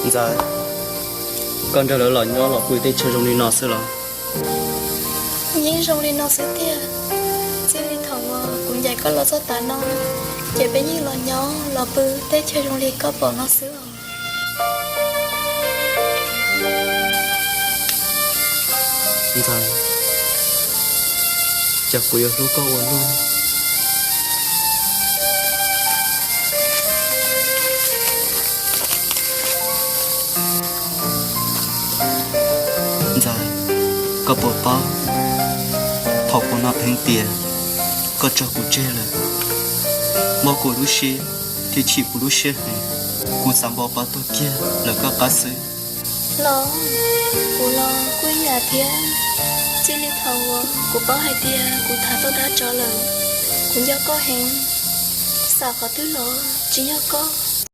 Ntxawm, koj nrog lawv los nyob los pw teb chaws zoo li no xwb los? Yeej zoo li no xwb tiag. Txij li thaum uas kuv ncaim koj los txog tav no, ces peb yeej los nyob los pw teb chaws zoo li koj pom no xwb os. Ntxawm, cas kuv yuav hlub koj ua luaj. Ntxawm, koj puas paub, thaum kuv hnov dheev tias koj tso kuv tseg lawm, mob kuv lub siab thiab chim kuv lub siab heev. Kuv xav npo pov tag kiag lawv koj qab xwb. Los, kuv los kuj ib yam thiab. Txij li thaum uas kuv paub hais tias kuv tham tau dab tsov lawm, kuv nco koj heev. Xav qhov twg los tsis yog koj.